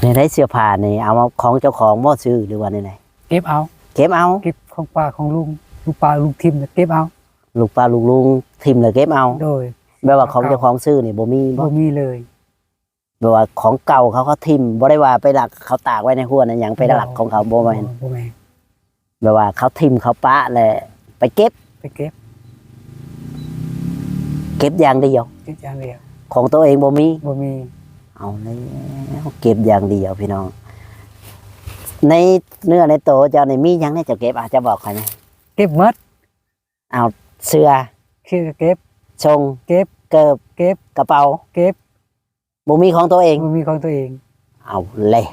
ແນວໃດ ເສື້ອຜ້ານີ້ເອົາຂອງເຈົ້າຂອງບໍ່ຊື້ ຫຼືວ່າແນວໃດ? ເກັບເອົາ ເກັບເອົາ ເກັບຂອງປ້າຂອງລຸງ ລູກປ້າລູກຖິ້ມເກັບເອົາ ລູກປ້າລູກລຸງຖິ້ມແລ້ວເກັບເອົາ ໂດຍ ແບບວ່າຂອງເຈົ້າຂອງຊື້ນີ້ບໍ່ມີບໍ່? ບໍ່ມີເລີຍ ແບບວ່າຂອງເກົ່າເຂົາ ເຂົາຖິ້ມ ບໍ່ໄດ້ວ່າໄປລັກເຂົາຕາກໄວ້ໃນຮົ້ວໃນຫຍັງ ໄປລັກຂອງເຂົາ ບໍ່ແມ່ນ ບໍ່ ບໍ່ແມ່ນ ແບບວ່າເຂົາຖິ້ມເຂົາປະແລ້ວໄປເກັບ ໄປເກັບ ເກັບຢ່າງດຽວ ເກັບຢ່າງດຽວ ຂອງຕົວເອງບໍ່ມີ ບໍ່ມີ ເອົາແລ້ວ ເກັບຢ່າງດຽວພີ່ນ້ອງ ໃນເນື້ອໃນໂຕເຈົ້ານີ້ມີຫຍັງແດ່ ເຈົ້າເກັບ ອາ ເຈົ້າບອກຂ້ອຍແດ່ ເກັບໝົດ ເອົາ ເສື້ອ ເສື້ອກໍເກັບ ຊົງ ເກັບ ເກີບ ເກັບ ກະເປົາ ເກັບ ບໍ່ມີຂອງຕົວເອງ ບໍ່ມີຂອງຕົວເອງ ເອົາແລ້ວ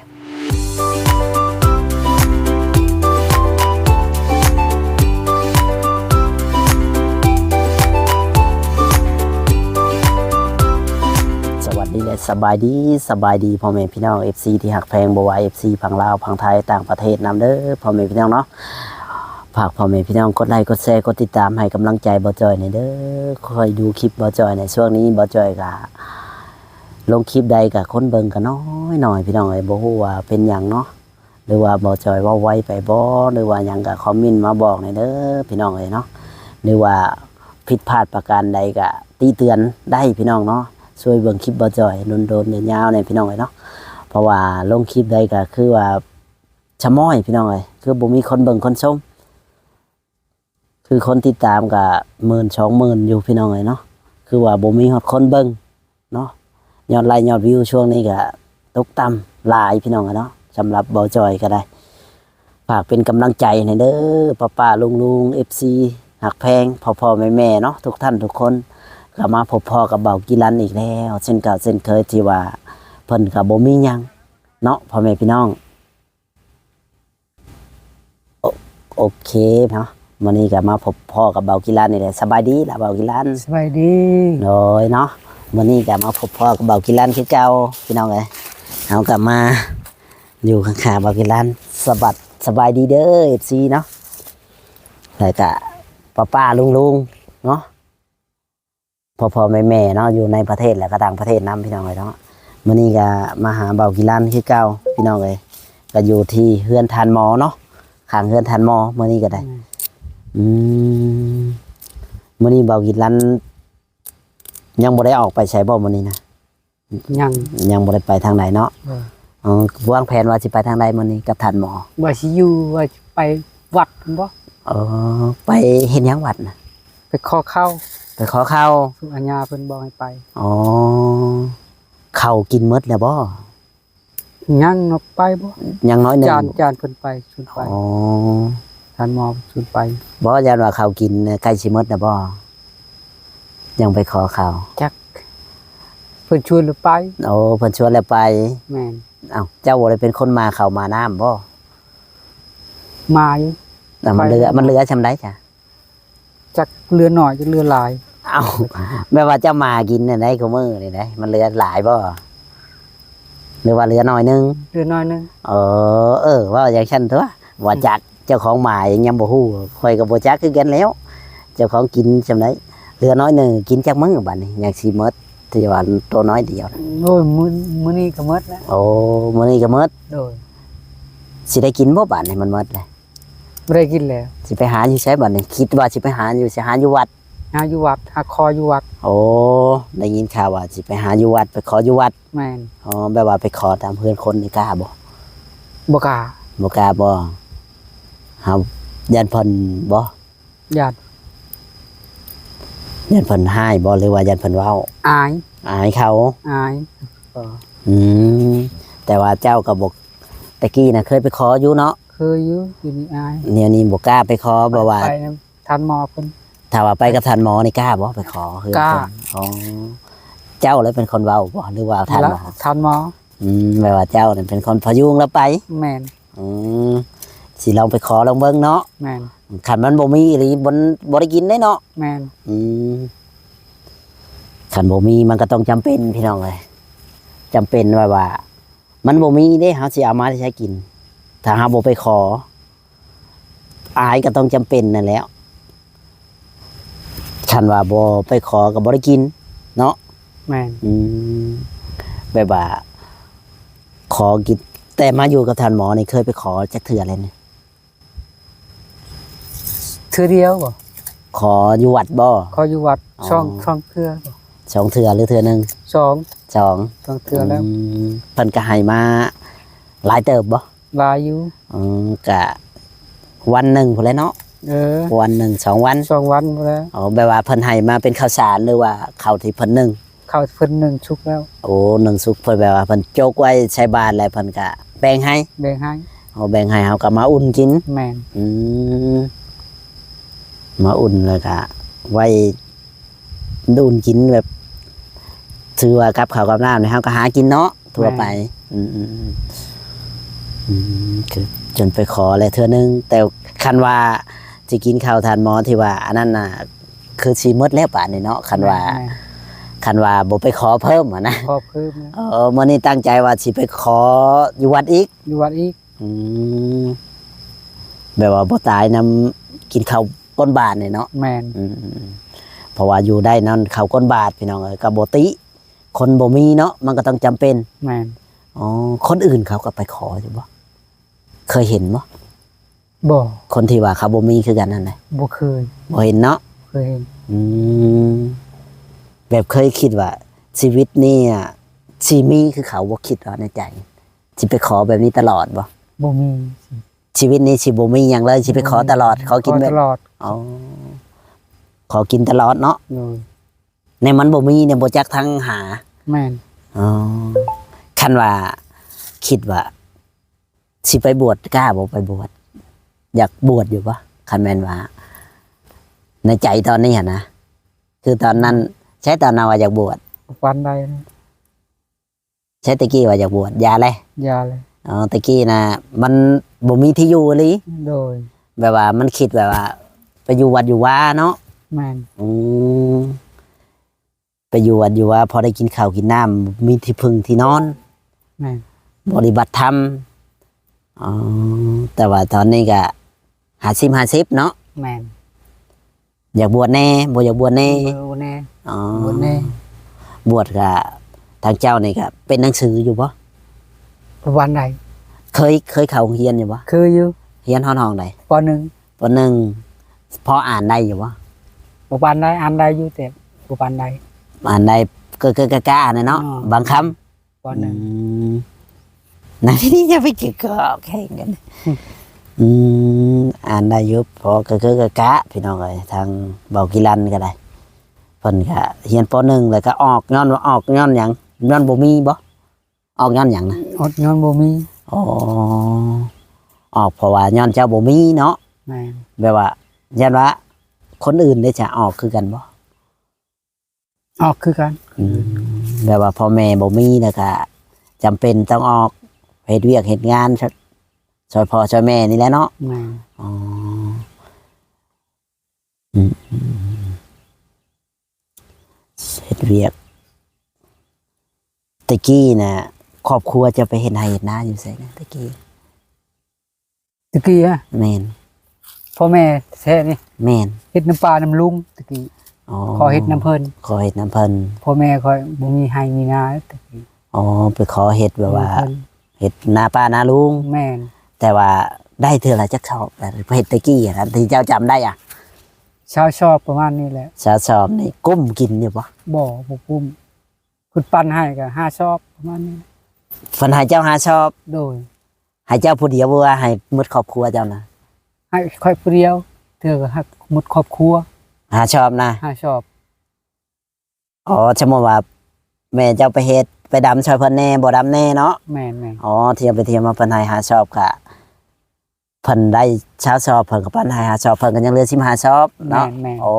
ສະຫວັດດີ ແລະ ສະບາຍດີ ສະບາຍດີພໍ່ແມ່ພີ່ນ້ອງ ເອັຟຊີ ທີ່ຮັກແພງ ບໍ່ວ່າ ເອັຟຊີ ຝັ່ງລາວ ຝັ່ງໄທ ຕ່າງປະເທດນຳເດີ ພໍ່ແມ່ພີ່ນ້ອງເນາະ ຝາກພໍ່ແມ່ພີ່ນ້ອງກົດໄລ ກົດແຊ ກົດຕິດຕາມໃຫ້ກຳລັງໃຈບ່າວຈ່ອຍແດ່ເດີ ຄອຍດູຄລິບບ່າວຈ່ອຍໃນຊ່ວງນີ້ ບ່າວຈ່ອຍກະລົງຄລິບໃດກະຄົນເບິ່ງກະນ້ອຍໆ ພີ່ນ້ອງເອີຍ ບໍ່ຮູ້ວ່າເປັນຫຍັງເນາະ ຫຼືວ່າບ່າວຈ່ອຍເວົ້າໄວໄປບໍ່ ຫຼືວ່າຫຍັງກະຄອມເມັນມາບອກແດ່ເດີ ພີ່ນ້ອງເອີຍເນາະ ຫຼືວ່າຜິດພາດປະການໃດກະຕິເຕືອນໄດ້ ພີ່ນ້ອງເນາະ ຊ່ວຍເບິ່ງຄລິບບ່າວຈ່ອຍດົນໆ ຍາວໆ ແດ່ ພີ່ນ້ອງເອີຍເນາະ ເພາະວ່າລົງຄລິບໃດກະຄືວ່າ ຊະມ້ອຍ ພີ່ນ້ອງເອີຍ ຄືບໍ່ມີຄົນເບິ່ງຄົນຊົມ ຄືຄົນຕິດຕາມກະໝື່ນສອງໝື່ນຢູ່ ພີ່ນ້ອງເອີຍເນາະ ຄືວ່າບໍ່ມີຮອດຄົນເບິ່ງເນາະ ຍອດໄລຍອດວິວຊ່ວງນີ້ກະຕົກຕ່ຳຫຼາຍ ພີ່ນ້ອງເອີຍເນາະ ສຳລັບບ່າວຈ່ອຍກະໄດ້ ຝາກເປັນກຳລັງໃຈໃຫ້ເດີ ປ້າໆ ລຸງໆ ເອັຟຊີ ຮັກແພງ ພໍ່ໆ ແມ່ໆ ເນາະ ທຸກທ່ານທຸກຄົນ ກະມາພົບພໍ້ກັບບ່າວກິລັນອີກແລ້ວ ເຊັ່ນເກົ່າເຊັ່ນເຄີຍ ທີ່ວ່າເພິ່ນກະບໍ່ມີຫຍັງເນາະ ພໍ່ແມ່ພີ່ນ້ອງ ໂອ ໂອເຄເນາະ ມື້ນີ້ກໍມາພົບພໍ້ກັບບ່າວກິລັນນີ້ແຫຼະ ສະບາຍດີລະບ່າວກິລັນ ສະບາຍດີ ໂດຍເນາະ ມື້ນີ້ກໍມາພົບພໍ້ກັບບ່າວກິລັນຄືເກົ່າ ພີ່ນ້ອງເອີຍ ເຮົາກໍມາຢູ່ຂ້າງໆ ບ່າວກິລັນ ສະບັດ ສະບາຍດີເດີ ເອັຟຊີ ເນາະ ແລ້ວກໍປ້າໆ ລຸງໆ ເນາະ ພໍ່ໆ ແມ່ໆ ເນາະ ຢູ່ໃນປະເທດ ແລະ ກໍຕ່າງປະເທດນຳ ພີ່ນ້ອງເອີຍເນາະ ມື້ນີ້ກໍມາຫາບ່າວກິລັນຄືເກົ່າ ພີ່ນ້ອງເອີຍ ກໍຢູ່ທີ່ເຮືອນທ່ານໝໍເນາະ ຂ້າງເຮືອນທ່ານໝໍ ມື້ນີ້ກໍໄດ້ ອືມ ອືມ ມື້ນີ້ບ່າວກິລັນຍັງບໍ່ໄດ້ອອກໄປໃສບໍ່ມື້ນີ້ນະ? ຍັງ ຍັງບໍ່ໄດ້ໄປທາງໃດເນາະ ເອີ ເອີ ວາງແຜນວ່າຊິໄປທາງໃດມື້ນີ້ກັບທ່ານໝໍ? ວ່າຊິຢູ່ ວ່າຊິໄປວັດພຸ້ນບໍ? ເອີ ໄປເຮັດຫຍັງວັດນະ? ໄປຂໍເຂົ້າ ໄປຂໍເຂົ້າ ອາຍາເພິ່ນບອກໃຫ້ໄປ ອໍ ເຂົ້າກິນໝົດແລ້ວບໍ? ຍັງເນາະ ໄປບໍ່ ຍັງໜ້ອຍໜຶ່ງ ຈານ ຈານເພິ່ນໄປ ຊວນໄປ ອໍ ທ່ານໝໍຊວນໄປ ບໍ່ ຢ້ານວ່າເຂົ້າກິນໃກ້ຊິໝົດແລ້ວບໍ່? ຍັງໄປຂໍເຂົ້າ ຈັກ ເພິ່ນຊວນແລ້ວໄປ ໂອ້ ເພິ່ນຊວນແລ້ວໄປ ແມ່ນ ເອົ້າ ເຈົ້າບໍ່ໄດ້ເປັນຄົນໝ່າເຂົ້າໝ່ານ້ຳບໍ່? ໝ່າຢູ່ ແລ້ວມັນເຫຼືອ ມັນເຫຼືອຊ່ຳໃດຈະ? ຈັກເຫຼືອໜ້ອຍຈັກເຫຼືອຫຼາຍ ເອົ້າ ແບບວ່າເຈົ້າໝ່າກິນແນວໃດຄູ່ມື້ນີ້ໃດ ມັນເຫຼືອຫຼາຍບໍ່ ຫຼືວ່າເຫຼືອໜ້ອຍໜຶ່ງ? ເຫຼືອໜ້ອຍໜຶ່ງ ເອີ ເອີ ເວົ້າຈັ່ງຊັ້ນຕົວະ ບໍ່ຈັກ ເຈົ້າຂອງໝ່າເອງຍັງບໍ່ຮູ້ ຂ້ອຍກໍບໍ່ຈັກຄືກັນແລ້ວ ເຈົ້າຂອງກິນຊ່ຳໃດ ເຫຼືອໜ້ອຍໜຶ່ງ ກິນຈັກມື້ບາດນີ້ ຍັງຊິໝົດ ທີ່ວ່າໂຕນ້ອຍດຽວ? ໂອ້ຍ ມື້ ມື້ນີ້ກໍໝົດແລ້ວ ໂອ້ ມື້ນີ້ກໍໝົດ ໂດຍ ຊິໄດ້ກິນບໍ່ບາດນີ້ ມັນໝົດແລ້ວ? ບໍ່ໄດ້ກິນແລ້ວ ຊິໄປຫາຢູ່ໃສບາດນີ້? ຄິດວ່າຊິໄປຫາຢູ່ ຊິຫາຢູ່ວັດ ຫາຢູ່ວັດ ຫາຂໍຢູ່ວັດ ໂອ້ ໄດ້ຍິນຂ່າວວ່າຊິໄປຫາຢູ່ວັດ ໄປຂໍຢູ່ວັດ ແມ່ນ ອໍ ແບບວ່າໄປຂໍຕາມເຮືອນຄົນນີ້ກ້າບໍ່? ບໍ່ກ້າ ບໍ່ກ້າບໍ່? ເຮົາຢ້ານເພິ່ນບໍ່? ຢ້ານ ຢ້ານເພິ່ນຮ້າຍບໍ່ ຫຼືວ່າຢ້ານເພິ່ນເວົ້າ? ອາຍ ອາຍເຂົາ ອາຍ ອືມ ແຕ່ວ່າເຈົ້າກໍບໍ່ ແຕ່ກີ້ນະເຄີຍໄປຂໍຢູ່ເນາະ? ເຄີຍຢູ່ ດຽວນີ້ອາຍ ດຽວນີ້ບໍ່ກ້າໄປຂໍ ບໍ່ວ່າ ໄປນຳທ່ານໝໍເພິ່ນ ຖ້າວ່າໄປກັບທ່ານໝໍນີ້ກ້າບໍ່ ໄປຂໍເຮືອນເພິ່ນ? ກ້າ ອໍ ເຈົ້າແລ້ວເປັນຄົນເວົ້າບໍ່ ຫຼືວ່າທ່ານໝໍ? ທ່ານໝໍ ອືມ ແບບວ່າເຈົ້ານີ້ເປັນຄົນພະຍຸງລາວໄປ ແມ່ນ ອືມ ຊິລອງໄປຂໍລອງເບິ່ງເນາະ ແມ່ນ ຄັນມັນບໍ່ມີອີ່ຫຼີ ບໍ່ ບໍ່ໄດ້ກິນເດ້ເນາະ ແມ່ນ ອືມ ຄັນບໍ່ມີມັນກໍຕ້ອງຈຳເປັນ ພີ່ນ້ອງເອີຍ ຈຳເປັນແບບວ່າ ມັນບໍ່ມີເດ້ ເຮົາຊິເອົາມາແຕ່ໃສກິນ ຖ້າເຮົາບໍ່ໄປຂໍ ອາຍກໍຕ້ອງຈຳເປັນນັ້ນແຫຼະ ຄັນວ່າບໍ່ໄປຂໍກໍບໍ່ໄດ້ກິນເນາະ ແມ່ນ ອືມ ແບບວ່າ ໂຄ ຂໍກິນ ແຕ່ມາຢູ່ກັບທ່ານໝໍນີ້ ເຄີຍໄປຂໍຈັກເທື່ອແລ້ວນີ້? ເທື່ອດຽວບໍ? ຂໍຢູ່ວັດບໍ? ຂໍຢູ່ວັດ ອໍ ສອງ ສອງເທື່ອບໍ? ສອງເທື່ອ ຫຼືເທື່ອໜຶ່ງ? ສອງ ສອງ ສອງເທື່ອແລ້ວ. ອືມ ເພິ່ນກໍໃຫ້ມາຫຼາຍເຕີບບໍ? ຫຼາຍຢູ່. ອໍ ກະວັນໜຶ່ງພຸ້ນແຫຼະເນາະ? ເອີ ວັນໜຶ່ງ ສອງວັນ ສອງວັນພຸ້ນແຫຼະ. ອໍ ແບບວ່າເພິ່ນໃຫ້ມາເປັນເຂົ້າສານ ຫຼືວ່າເຂົ້າທີ່ເພິ່ນໜຶ້ງ? ເຂົ້າເພິ່ນໜຶ້ງສຸກແລ້ວ. ໂອ້ ໜຶ້ງສຸກ ເພິ່ນແບບວ່າເພິ່ນຈົກໄວ້ໃສ່ບາດ ແລ້ວເພິ່ນກະແບ່ງໃຫ້? ແບ່ງໃຫ້. ໂອ້ ແບ່ງໃຫ້ ເຮົາກໍມາອຸ່ນກິນ? ແມ່ນ. ອືມ ມາອຸ່ນ ແລ້ວກະໄວ້ດຸ່ນກິນ ແບບ ຖືວ່າກັບເຂົ້າກັບນ້ຳນີ້ ເຮົາກໍຫາກິນເນາະ ທົ່ວໄປ. ແມ່ນ. ອືມໆໆ ອືມ ຄືຈົນໄປຂໍແລ້ວເທື່ອໜຶ່ງ. ແຕ່ຄັນວ່າຊິກິນເຂົ້າທ່ານໝໍທີ່ວ່າອັນນັ້ນນະ ຄືຊິໝົດແລ້ວປານນີ້ເນາະ ຄັນວ່າ ແມ່ນໆ ຄັນວ່າບໍ່ໄປຂໍເພີ່ມຫັ້ນນະ. ຂໍເພີ່ມນະ. ເອີ ມື້ນີ້ຕັ້ງໃຈວ່າຊິໄປຂໍຢູ່ວັດອີກ? ຢູ່ວັດອີກ. ອືມ ແບບວ່າບໍ່ຕາຍນຳກິນເຂົ້າກົ້ນບາດນີ້ເນາະ. ແມ່ນ. ອືມ ເພາະວ່າຢູ່ໄດ້ນຳເຂົ້າກົ້ນບາດ ພີ່ນ້ອງເອີຍ ກໍບໍ່ຕິ ຄົນບໍ່ມີເນາະ ມັນກໍຕ້ອງຈຳເປັນ. ແມ່ນ. ອໍ ຄົນອື່ນເຂົາກໍໄປຂໍຢູ່ບໍ່? ເຄີຍເຫັນບໍ່? ບໍ່. ຄົນທີ່ວ່າເຂົາບໍ່ມີຄືກັນຫັ້ນນະ? ບໍ່ເຄີຍ. ບໍ່ເຫັນເນາະ? ເຄີຍເຫັນ. ອືມ ແບບເຄີຍຄິດວ່າຊີວິດນີ້ອະ ຊິມີຄືເຂົາບໍ່? ຄິດວ່າໃນໃຈ ຊິໄປຂໍແບບນີ້ຕະຫຼອດບໍ່? ບໍ່ມີ. ຊີວິດນີ້ຊິບໍ່ມີຫຍັງເລີຍ ຊິໄປຂໍຕະຫຼອດ? ບໍ່ມີ. ຂໍກິນແບບ ຂໍຕະຫຼອດ. ອໍ ຂໍກິນຕະຫຼອດເນາະ? ໂດຍ. ໃນມັນບໍ່ມີນີ້ບໍ່ຈັກທາງຫາ. ແມ່ນ. ອໍ ຄັນວ່າຄິດວ່າຊິໄປບວດ ກ້າບໍ່ໄປບວດ? ຢາກບວດຢູ່ບໍ່? ຄັນແມ່ນວ່າໃນໃຈຕອນນີ້ຫັ້ນນະ ຄືຕອນນັ້ນ ໃຊ່ຕອນນັ້ນວ່າຢາກບວດ? ປານໃດນະ? ໃຊ່ແຕ່ກີ້ວ່າຢາກບວດ ຢ່າແຫຼະ? ຢ່າແຫຼະ. ອໍ ແຕ່ກີ້ນະ ມັນບໍ່ມີທີ່ຢູ່ອີ່ຫຼີ? ໂດຍ. ແບບວ່າມັນຄິດແບບວ່າໄປຢູ່ວັດຢູ່ວາເນາະ? ແມ່ນ. ອືມ ໄປຢູ່ວັດຢູ່ວາ ພໍໄດ້ກິນເຂົ້າກິນນ້ຳ ມີທີ່ເພິ່ງທີ່ນອນ. ແມ່ນ. ປະຕິບັດທຳ. ອໍ ແຕ່ວ່າຕອນນີ້ກະຫ້າສິບຫ້າສິບເນາະ? ແມ່ນ. ຢາກບວດແດ່ ບໍ່ຢາກບວດແດ່? ບໍ່ແດ່. ອໍ ບວດແດ່. ບວດກະ ທາງເຈົ້ານີ້ກະເປັນໜັງສືຢູ່ບໍ່? ປະມານໃດ? ເຄີຍ ເຄີຍເຂົ້າໂຮງຮຽນຢູ່ບໍ່? ເຄີຍຢູ່. ຮຽນຮອດຫ້ອງໃດ? ປໍໜຶ່ງ. ປໍໜຶ່ງ. ພໍອ່ານໄດ້ຢູ່ບໍ່? ບໍ່ປານໃດ. ອ່ານໄດ້ຢູ່ ແຕ່ບໍ່ປານໃດ. ອ່ານໄດ້ ເກີກໆກະໆຫັ້ນແຫຼະເນາະ? ອໍ ບາງຄຳ. ປໍໜຶ່ງ. ອືມ ນັກທີ່ຈະໄປເກັບກອກແຂ່ງກັນ. ອືມ ອ່ານໄດ້ຢູ່ ພໍກະເກີກະກະ ພີ່ນ້ອງເອີຍ. ທາງເບົາກິລັນກໍໄດ້ ເພິ່ນກະຮຽນປໍໜຶ່ງ ແລ້ວກະອອກ ຍ້ອນວ່າອອກຍ້ອນຫຍັງ? ຍ້ອນບໍ່ມີບໍ່? ອອກຍ້ອນຫຍັງນະ? ອອກຍ້ອນບໍ່ມີ. ອໍ ອອກເພາະວ່າຍ້ອນເຈົ້າບໍ່ມີເນາະ? ແມ່ນ. ແບບວ່າ ຢ້ານວ່າຄົນອື່ນເດ ຈະອອກຄືກັນບໍ່? ອອກຄືກັນ. ອືມ ແບບວ່າພໍ່ແມ່ບໍ່ມີ ແລ້ວກະຈຳເປັນຕ້ອງອອກເຮັດວຽກເຮັດງານ ຊ່ອຍພໍ່ຊ່ອຍແມ່ນີ້ແຫຼະເນາະ? ແມ່ນ. ອໍ ອືມ ເຮັດວຽກ. ແຕ່ກີ້ນະ ຄອບຄົວເຈົ້າໄປເຮັດໄຮ່ເຮັດນາຢູ່ໃສນະ ແຕ່ກີ້? ຕະກີ້ຫະ? ແມ່ນ. ພໍ່ແມ່ແທ້ນີ້? ແມ່ນ. ເຮັດນຳປ້ານຳລຸງຕະກີ້. ອໍ ຂໍເຮັດນຳເພິ່ນ. ຂໍເຮັດນຳເພິ່ນ. ພໍ່ແມ່ຂ້ອຍບໍ່ມີໄຮ່ມີນາຕະກີ້. ອໍ ໄປຂໍເຮັດແບບວ່າ ນຳເພິ່ນ ເຮັດນາປ້ານາລຸງ. ແມ່ນ. ແຕ່ວ່າໄດ້ເທື່ອລະຈັກຊອບ? ໄປເຮັດແຕ່ກີ້ຫັ້ນ ທີ່ເຈົ້າຈຳໄດ້ອະ? ຊາວຊອບປະມານນີ້ແຫຼະ. ຊາວຊອບນີ້ກຸ້ມກິນຢູ່ບໍ່? ບໍ່ ບໍ່ກຸ້ມ. ເພິ່ນປັນໃຫ້ກໍຫ້າຊອບປະມານນີ້. ເພິ່ນໃຫ້ເຈົ້າຫ້າຊອບ? ໂດຍ. ໃຫ້ເຈົ້າຜູ້ດຽວ ຫຼືວ່າໃຫ້ໝົດຄອບຄົວເຈົ້ານະ? ໃຫ້ຂ້ອຍຜູ້ດຽວ ເທື່ອກໍໃຫ້ໝົດຄອບຄົວ. ຫ້າຊອບນະ? ຫ້າຊອບ. ອໍ ສົມມຸດວ່າແມ່ເຈົ້າໄປເຮັດ ໄປດຳຊ່ອຍເພິ່ນແດ່ ບໍ່ດຳແດ່ເນາະ? ແມ່ນໆ. ອໍ ທຽມໄປທຽມມາເພິ່ນໃຫ້ຫ້າຊອບ ກະ ເພິ່ນໄດ້ຊາວຊອບ ເພິ່ນກໍປັນໃຫ້ຫ້າຊອບ ເພິ່ນກໍຍັງເຫຼືອສິບຫ້າຊອບເນາະ? ແມ່ນໆ. ໂອ້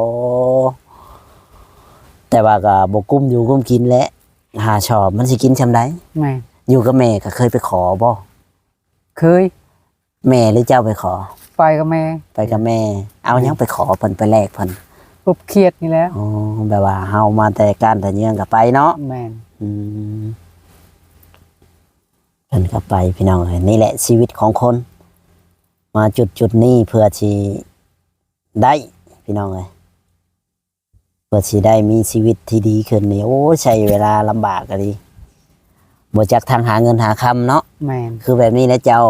ແຕ່ວ່າກໍບໍ່ກຸ້ມຢູ່ກຸ້ມກິນແຫຼະ ຫ້າຊອບມັນຊິກິນຊ່ຳໃດ? ແມ່ນ. ຢູ່ກັບແມ່ກໍເຄີຍໄປຂໍບໍ່? ເຄີຍ. ແມ່ຫຼືເຈົ້າໄປຂໍ? ໄປກັບແມ່. ໄປກັບແມ່. ເອົາຫຍັງໄປຂໍເພິ່ນ ໄປແລກເພິ່ນ? ກົບຂຽດນີ້ແຫຼະ. ອໍ ແບບວ່າເຮົາມາແຕ່ການແຕ່ເຍືອງກໍໄປເນາະ? ແມ່ນ. ອືມ ເພິ່ນກໍໄປ ພີ່ນ້ອງເອີຍ. ນີ້ແຫຼະຊີວິດຂອງຄົນ ມາຈຸດໆນີ້ເພື່ອຊິໄດ້ ພີ່ນ້ອງເອີຍ ເພື່ອຊິໄດ້ມີຊີວິດທີ່ດີຂຶ້ນນີ້ ໂອ້ຍ ໃຊ້ເວລາລຳບາກອີ່ຫຼີ. ບໍ່ຈັກທາງຫາເງິນຫາຄຳເນາະ. ແມ່ນ. ຄືແບບນີ້ແຫຼະເຈົ້າ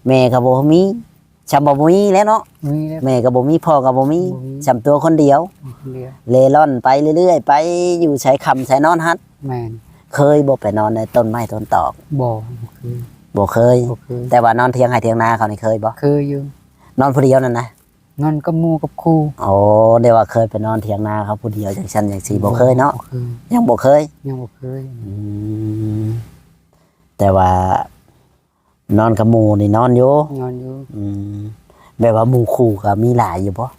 ແມ່ກໍບໍ່ມີ ຊ່ຳວ່າບໍ່ມີແຫຼະເນາະ. ມີແລ້ວ ແມ່ກໍບໍ່ມີ ພໍ່ກໍບໍ່ມີ ບໍ່ມີ ຊ່ຳຕົວຄົນດຽວ ຄົນດຽວ ເລ່ລ່ອນໄປເລື້ອຍໆ ໄປຢູ່ໃສຄ່ຳໃສນອນຫັ້ນ. ແມ່ນ. ເຄີຍບໍ່ໄປນອນໃນຕົ້ນໄມ້ຕົ້ນຕອກ? ບໍ່ ບໍ່ເຄີຍ ບໍ່ເຄີຍ ບໍ່ເຄີຍ. ແຕ່ວ່ານອນຖຽງໄຮ່ຖຽງນາເຂົານີ້ເຄີຍບໍ່? ເຄີຍຢູ່. ນອນຜູ້ດຽວນັ້ນນະ? ນອນກັບໝູ່ກັບຄູ່. ໂອ້ ແຕ່ວ່າເຄີຍໄປນອນຖຽງນາເຂົາຜູ້ດຽວຈັ່ງຊັ້ນຈັ່ງຊີ້ ບໍ່ເຄີຍເນາະ? ບໍ່ເຄີຍ ຍັງບໍ່ເຄີຍ ຍັງບໍ່ເຄີຍ. ອືມ ແຕ່ວ່ານອນກັບໝູ່ນີ້ນອນຢູ່? ນອນຢູ່. ອືມ ແບບວ່າໝູ່ຄູ່ກໍມີຫຼາຍຢູ່ບໍ່?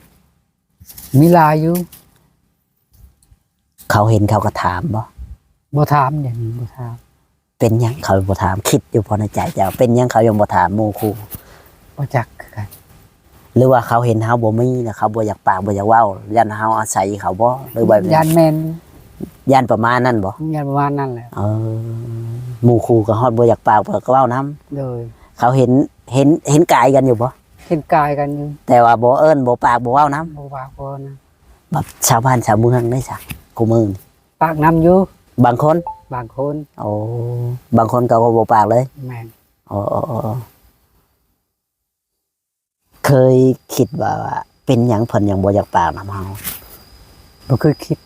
ມີຫຼາຍຢູ່. ເຂົາເຫັນເຂົາກໍຖາມບໍ່? ບໍ່ຖາມ ດຽວນີ້ບໍ່ຖາມ. ເປັນຫຍັງເຂົາບໍ່ຖາມ? ຄິດຢູ່ບໍ່ໃນໃຈເຈົ້າ ເປັນຫຍັງເຂົາຍັງບໍ່ຖາມໝູ່ຄູ່? ບໍ່ຈັກຄືກັນ. ຫຼືວ່າເຂົາເຫັນເຮົາບໍ່ມີແລ້ວ ເຂົາບໍ່ຢາກປາກບໍ່ຢາກເວົ້າ ຢ້ານເຮົາອາໄສເຂົາບໍ່? ຫຼືວ່າ ຢ້ານແມ່ນ ຢ້ານປະມານນັ້ນບໍ່? ຢ້ານປະມານນັ້ນແຫຼະ. ເອີ ໝູ່ຄູ່ກໍຮອດບໍ່ຢາກປາກບໍ່ຢາກເວົ້ານຳ. ໂດຍ. ເຂົາເຫັນ ເຫັນ ເຫັນກາຍກັນຢູ່ບໍ່? ເຫັນກາຍກັນຢູ່ ແຕ່ວ່າບໍ່ເອີ້ນ ບໍ່ປາກ ບໍ່ເວົ້ານຳ. ບໍ່ປາກ ບໍ່ເວົ້ານຳ. ແບບຊາວບ້ານຊາວເມືອງໄດ້ຊະ ຄູ່ມື້ນີ້? ປາກນຳຢູ່ ບາງຄົນ ບາງຄົນ. ໂອ້ ບາງຄົນກໍບໍ່ປາກເລີຍ. ແມ່ນ. ໂອ້ ໂອ້ ໂອ້ ເຄີຍຄິດວ່າ ເປັນຫຍັງເພິ່ນຍັງບໍ່ຢາກປາກນຳເຮົາ? ບໍ່ເຄີຍຄິດ.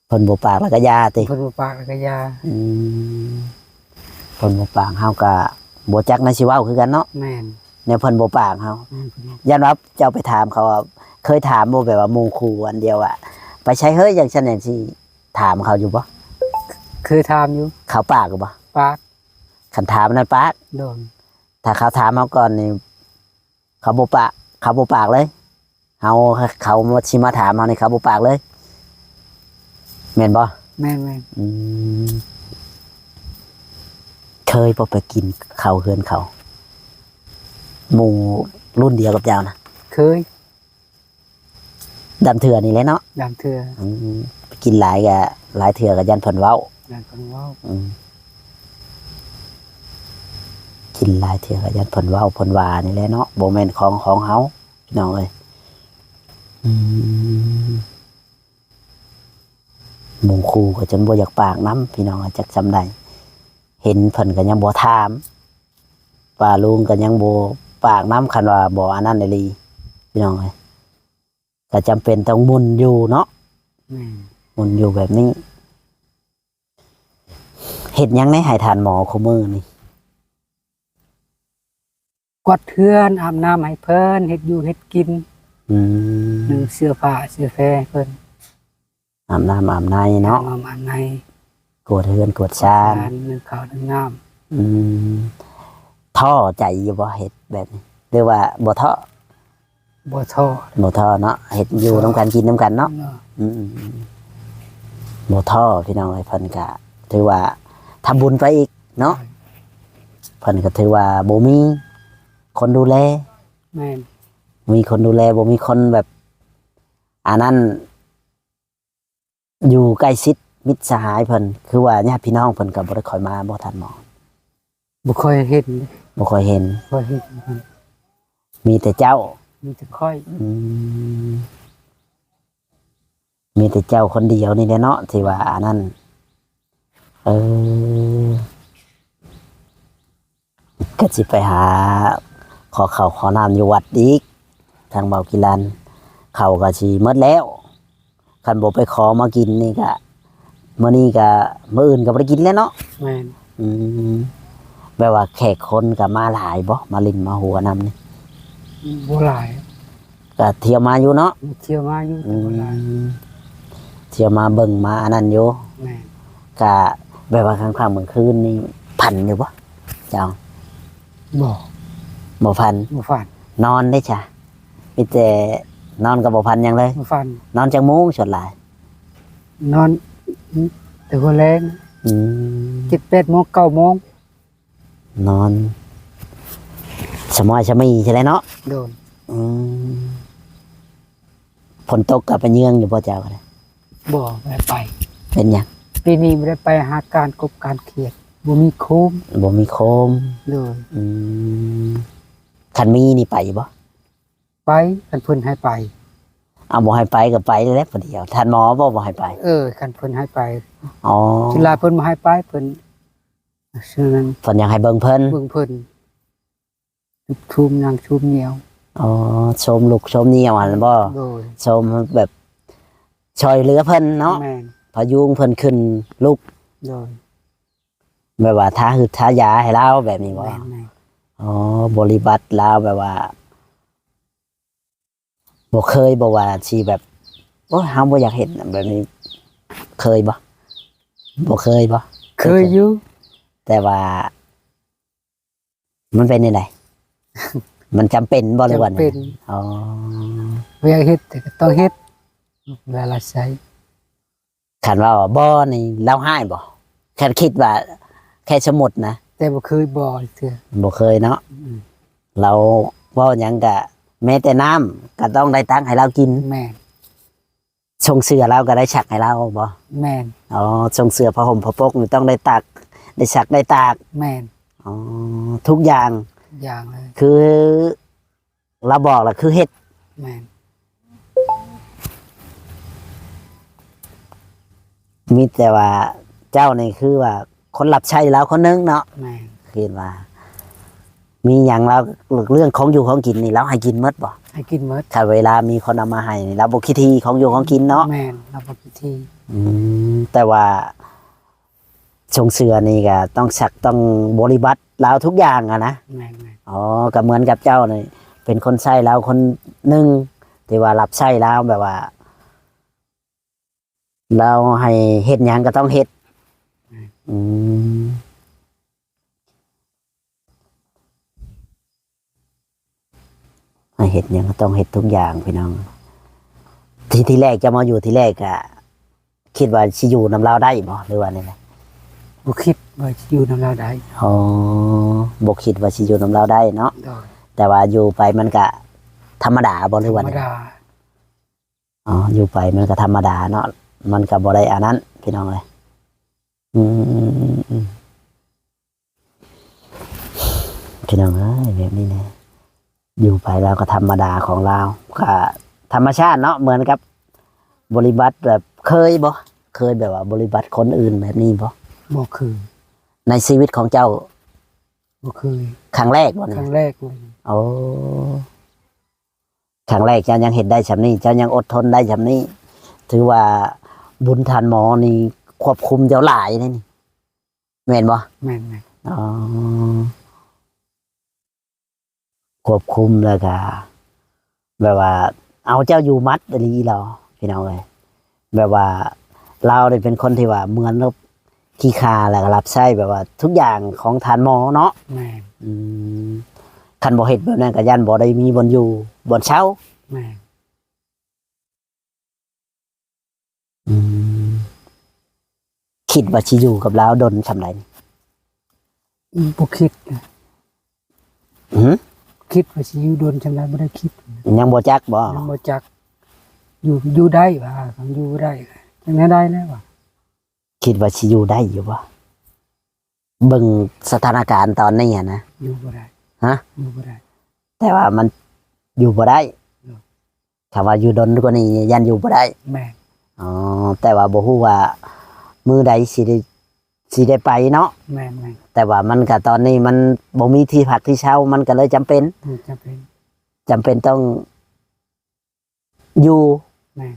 ເພິ່ນບໍ່ປາກແລ້ວກໍຢ່າຕິ? ເພິ່ນບໍ່ປາກແລ້ວກໍຢ່າ. ອືມ ເພິ່ນບໍ່ປາກເຮົາກໍບໍ່ຈັກແນວຊິເວົ້າຄືກັນເນາະ. ແມ່ນ. ແນວເພິ່ນບໍ່ປາກເຮົາ. ແມ່ນ. ຢ້ານວ່າເຈົ້າໄປຖາມເຂົາວ່າ ເຄີຍຖາມບໍ່ ແບບວ່າໝູ່ຄູ່ອັນດຽວວ່າ ໄປໃສເຮີ້ຍ ຈັ່ງຊັ້ນຈັ່ງຊີ້ ຖາມເຂົາຢູ່ບໍ່? ເຄີຍຖາມຢູ່. ເຂົາປາກຢູ່ບໍ່? ປາກ. ຄັນຖາມນັ້ນປາກ. ໂດຍ. ຖ້າເຂົາຖາມເຮົາກ່ອນນີ້ ເຂົາບໍ່ປາກ ເຂົາບໍ່ປາກເລີຍ. ເຮົາ ເຂົາຊິມາຖາມເຮົານີ້ ເຂົາບໍ່ປາກເລີຍ ແມ່ນບໍ່? ແມ່ນໆ. ອືມ ເຄີຍບໍ່ໄປກິນເຂົ້າເຮືອນເຂົາ ໝູ່ລຸ້ນດຽວກັບເຈົ້ານະ? ເຄີຍ. ດຳເທື່ອນີ້ແຫຼະເນາະ? ດຳເທື່ອ. ອືມ ໄປກິນຫຼາຍກະ ຫຼາຍເທື່ອກະຢ້ານເພິ່ນເວົ້າ. ຢ້ານເພິ່ນເວົ້າ. ອືມ ກິນຫຼາຍເທື່ອກະຢ້ານເພິ່ນເວົ້າເພິ່ນວ່ານີ້ແຫຼະເນາະ ບໍ່ແມ່ນຂອງ ຂອງເຮົາ ພີ່ນ້ອງເອີຍ. ອືມ ໝູ່ຄູ່ກໍຈົນບໍ່ຢາກປາກນຳ ພີ່ນ້ອງ ຈັກຊ່ຳໃດ ເຫັນເພິ່ນກໍຍັງບໍ່ຖາມ ປ້າລຸງກໍຍັງບໍ່ປາກນຳ ຄັນວ່າບໍ່ອັນນັ້ນອີ່ຫຼີ ພີ່ນ້ອງເອີຍ. ກໍຈຳເປັນຕ້ອງໝຸ່ນຢູ່ເນາະ. ແມ່ນ. ໝຸ່ນຢູ່ແບບນີ້. ເຮັດຫຍັງແດ່ໃຫ້ທ່ານໝໍຄູ່ມື້ນີ້? ກວາດເຮືອນ ອາບນ້ຳໃຫ້ເພິ່ນ ເຮັດຢູ່ເຮັດກິນ. ອືມ ໜຶ່ງເສື້ອຜ້າເສື້ອແພໃຫ້ເພິ່ນ. ອາບນ້ຳອາບໃນເນາະ. ອາບນ້ຳອາບໃນ. ກວດເຮືອນກວດຊານ. ກວດຊານ ໜຶ້ງເຂົ້າໜຶ້ງນ້ຳ. ອືມ ທໍ້ໃຈຢູ່ບໍ່ເຮັດແບບນີ້ ຫຼືວ່າບໍ່ທໍ້? ບໍ່ທໍ້. ບໍ່ທໍ້ເນາະ ເຮັດຢູ່ນຳກັນກິນນຳກັນເນາະ. ເນາະ. ອືມ ບໍ່ທໍ້ພີ່ນ້ອງເອີຍ ເພິ່ນກະຖືວ່າທຳບຸນໄປອີກເນາະ. ໂດຍ. ເພິ່ນກະຖືວ່າບໍ່ມີຄົນດູແລ. ແມ່ນ. ມີຄົນດູແລ ບໍ່ມີຄົນແບບ ອັນນັ້ນ ຢູ່ໃກ້ຊິດມິດສະຫາຍເພິ່ນ ຄືວ່າຍາດພີ່ນ້ອງເພິ່ນກໍບໍ່ໄດ້ຄ່ອຍມາບໍ່ ທ່ານໝໍ? ບໍ່ຄ່ອຍເຫັນ. ບໍ່ຄ່ອຍເຫັນ. ບໍ່ເຫັນ. ມີແຕ່ເຈົ້າ. ມີແຕ່ຂ້ອຍ. ອືມ ມີແຕ່ເຈົ້າຄົນດຽວນີ້ແຫຼະເນາະ ທີ່ວ່າອັນນັ້ນ. ເອີ ກໍຊິໄປຫາຂໍເຂົ້າຂໍນ້ຳຢູ່ວັດອີກ ທາງເບົາກິລັນ ເຂົ້າກໍຊິໝົດແລ້ວ ຄັນບໍ່ໄປຂໍມາກິນນີ້ກະ ມື້ນີ້ກະ ມື້ອື່ນກໍບໍ່ໄດ້ກິນແລ້ວເນາະ. ແມ່ນ. ອືມ ແບບວ່າແຂກຄົນກໍມາຫຼາຍບໍ່ ມາຫຼິ້ນມາຫົວນຳນີ້? ບໍ່ຫຼາຍ. ກໍທ່ຽວມາຢູ່ເນາະ. ທ່ຽວມາຢູ່ ແຕ່ບໍ່ຫຼາຍ. ອືມ ທ່ຽວມາເບິ່ງມາອັນນັ້ນຢູ່. ແມ່ນ. ກະແບບວ່າກາງຄ່ຳກາງຄືນນີ້ຝັນຢູ່ບໍ່ເຈົ້າ? ບໍ່ ບໍ່ຝັນ. ບໍ່ຝັນ. ນອນເດ້ຊະ? ມີແຕ່ນອນກໍບໍ່ຝັນຫຍັງເລີຍ. ບໍ່ຝັນ. ນອນຈັກໂມງສ່ວນຫຼາຍ? ນອນແຕ່ຫົວແລງ. ອືມ ເຈັດແປດໂມງ ເກົ້າໂມງ. ນອນສະໝອຍສະໝີຊິໄດ້ເນາະ. ໂດຍ. ອືມ ຝົນຕົກກໍໄປເຍືອງຢູ່ບໍ່ເຈົ້າ? ບໍ່ ບໍ່ໄດ້ໄປ. ເປັນຫຍັງ? ປີນີ້ບໍ່ໄດ້ໄປຫາການກົບການຂຽດ ບໍ່ມີໂຄມ. ບໍ່ມີໂຄມ. ໂດຍ. ອືມ ຄັນມີນີ້ໄປຢູ່ບໍ່? ໄປ ຄັນເພິ່ນໃຫ້ໄປ. ເອົາ ບໍ່ໃຫ້ໄປກໍໄປແຫຼະຜູ້ດຽວ. ທ່ານໝໍບໍ່ ບໍ່ໃຫ້ໄປ? ເອີ ຄັນເພິ່ນໃຫ້ໄປ. ອໍ ສ່ວນຫຼາຍເພິ່ນບໍ່ໃຫ້ໄປ ເພິ່ນ ເຊິ່ງນັ້ນ ເພິ່ນຢາກໃຫ້ເບິ່ງເພິ່ນ ເບິ່ງເພິ່ນ ຊຸມນາງຊຸມຍຽວ. ອໍ ຊົມລູກຊົມຍຽວຫັ້ນບໍ? ໂດຍ ຊົມແບບຊ່ອຍເຫຼືອເພິ່ນເນາະ. ແມ່ນ ພະຍຸງເພິ່ນຂຶ້ນລຸກ. ໂດຍ ແບບວ່າທາຮຶດທາຢາໃຫ້ລາວແບບນີ້ບໍ? ແມ່ນໆ. ອໍ ບໍລິບັດລາວແບບວ່າ ບໍ່ເຄີຍບໍ່ວ່າຊິແບບ ໂອ້ຍ ເຮົາບໍ່ຢາກເຮັດແບບນີ້ ເຄີຍບໍ່? ບໍ່ເຄີຍບໍ່? ເຄີຍຢູ່ ແຕ່ວ່າມັນເປັນແນວໃດ? ມັນຈຳເປັນບໍ່ ຫຼືວ່າ? ຈຳເປັນ. ອໍ ບໍ່ຢາກເຮັດແຕ່ກໍຕ້ອງເຮັດ ເວລາລັດໃຊ້. ຄັນວ່າບໍ່ນີ້ລາວຮ້າຍບໍ່? ຄັນຄິດວ່າ ແຄ່ສົມມຸດນະ ແຕ່ບໍ່ເຄີຍບໍ່ເທື່ອ ບໍ່ເຄີຍເນາະ. ອືມ ລາວເວົ້າຫຍັງກະ ແມ້ແຕ່ນ້ຳກະຕ້ອງໄດ້ຕັກໃຫ້ລາວກິນ. ແມ່ນ ຊົງເສື້ອລາວກະໄດ້ຊັກໃຫ້ລາວບໍ່? ແມ່ນ. ອໍ ຊົງເສື້ອຜ້າຫົ່ມຜ້າປົກນີ້ຕ້ອງໄດ້ຕັກ ໄດ້ຊັກໄດ້ຕາກ. ແມ່ນ. ອໍ ທຸກຢ່າງ ທຸກຢ່າງເລີຍ ຄື ລາວບອກລະຄືເຮັດ. ແມ່ນ ມີແຕ່ວ່າເຈົ້ານີ້ຄືວ່າຄົນຮັບໃຊ້ລາວຄົນໜຶ່ງເນາະ. ແມ່ນ ຄິດວ່າມີຫຍັງລາວ ເລື່ອງຂອງຢູ່ຂອງກິນນີ້ລາວໃຫ້ກິນໝົດບໍ່? ໃຫ້ກິນໝົດ. ຖ້າເວລາມີຄົນເອົາມາໃຫ້ນີ້ລາວບໍ່ຂີ້ຖີ່ຂອງຢູ່ຂອງກິນເນາະ. ແມ່ນ ລາວບໍ່ຂີ້ຖີ່. ອືມ ແຕ່ວ່າ ຊົງເສື້ອນີ້ກະຕ້ອງສັກ ຕ້ອງບໍລິບັດລາວທຸກຢ່າງຫັ້ນນະ. ແມ່ນໆ. ອໍ ກະເໝືອນກັບເຈົ້ານີ້ ເປັນຄົນໃຊ້ລາວຄົນໜຶ່ງ ທີ່ວ່າຮັບໃຊ້ລາວ ແບບວ່າລາວໃຫ້ເຮັດຫຍັງກະຕ້ອງເຮັດ. ແມ່ນ. ອືມ. ໃຫ້ເຮັດຫຍັງກໍຕ້ອງເຮັດທຸກຢ່າງພີ່ນ້ອງ. ທີ່ ທີ່ແລກເຈົ້າມາຢູ່ທີ່ແລກກະຄິດວ່າຊິຢູ່ນຳລາວໄດ້ບໍ່ ຫຼືວ່າແນວໃດ? ບໍ່ຄິດວ່າຊິຢູ່ນຳລາວໄດ້. ອໍ ບໍ່ຄິດວ່າຊິຢູ່ນຳລາວໄດ້ເນາະ. ໂດຍ. ແຕ່ວ່າຢູ່ໄປມັນກະທຳມະດາບໍ່ ຫຼືວ່າ? ທຳມະດາ. ອໍ ຢູ່ໄປມັນກະທຳມະດາເນາະ ມັນກະບໍ່ໄດ້ອັນນັ້ນພີ່ນ້ອງເອີຍ. ອືມ. ພີ່ນ້ອງເອີຍ ແບບນີ້ແຫຼະ ຢູ່ໄປລາວກໍທຳມະດາຂອງລາວ ກໍທຳມະຊາດເນາະ ເໝືອນກັບບໍລິບັດແບບ ເຄີຍບໍ່? ເຄີຍແບບວ່າບໍລິບັດຄົນອື່ນແບບນີ້ບໍ່? ບໍ່ເຄີຍ. ໃນຊີວິດຂອງເຈົ້າ? ບໍ່ເຄີຍ. ຄັ້ງແລກບໍ່ນີ້? ຄັ້ງແລກເລີຍ. ໂອ້ ຄັ້ງແລກເຈົ້າຍັງເຮັດໄດ້ຊ່ຳນີ້ ເຈົ້າຍັງອົດທົນໄດ້ຊ່ຳນີ້ ຖືວ່າບຸນທ່ານໝໍນີ້ຄວບຄຸມເຈົ້າຫຼາຍເດ້ນີ້. ແມ່ນບໍ່? ແມ່ນໆ. ອໍ ຄວບຄຸມແລ້ວກະແບບວ່າເອົາເຈົ້າຢູ່ໝັດອີ່ຫຼີລາວ ພີ່ນ້ອງເອີຍ. ແບບວ່າລາວນີ້ເປັນຄົນທີ່ວ່າເໝືອນກັບຂີ້ຂ້າ ແລ້ວກໍຮັບໃຊ້ແບບວ່າທຸກຢ່າງຂອງທ່ານໝໍເນາະ. ແມ່ນ. ອືມ ຄັນບໍ່ເຮັດແບບນັ້ນກໍຢ້ານບໍ່ໄດ້ມີບ່ອນຢູ່ບ່ອນເຊົາ. ແມ່ນ. ອືມ ຄິດວ່າຊິຢູ່ກັບລາວດົນຊ່ຳໃດ? ອືມ ບໍ່ຄິດນະ. ຫື? ຄິດວ່າຊິຢູ່ດົນຊ່ຳໃດ ບໍ່ໄດ້ຄິດ. ຍັງບໍ່ຈັກບໍ່? ຍັງບໍ່ຈັກ. ຢູ່ ຢູ່ໄດ້ວ່າ ຄັນຢູ່ບໍ່ໄດ້ ຈັ່ງໃດໄດ້ແລ້ວວ່າ. ຄິດວ່າຊິຢູ່ໄດ້ຢູ່ບໍ່? ເບິ່ງສະຖານະການຕອນນີ້ຫັ້ນນະ. ຢູ່ບໍ່ໄດ້. ຮະ? ຢູ່ບໍ່ໄດ້. ແຕ່ວ່າມັນຢູ່ບໍ່ໄດ້. ໂດຍ. ຖ້າວ່າຢູ່ດົນກວ່ານີ້ຢ້ານຢູ່ບໍ່ໄດ້. ແມ່ນ. ອໍ ແຕ່ວ່າບໍ່ຮູ້ວ່າມື້ໃດຊິໄດ້ ຊິໄດ້ໄປເນາະ. ແມ່ນໆ. ແຕ່ວ່າມັນກະ ຕອນນີ້ມັນບໍ່ມີທີ່ພັກທີ່ເຊົາ ມັນກະເລີຍຈຳເປັນ. ອືມ ຈຳເປັນ. ຈຳເປັນຕ້ອງຢູ່. ແມ່ນ.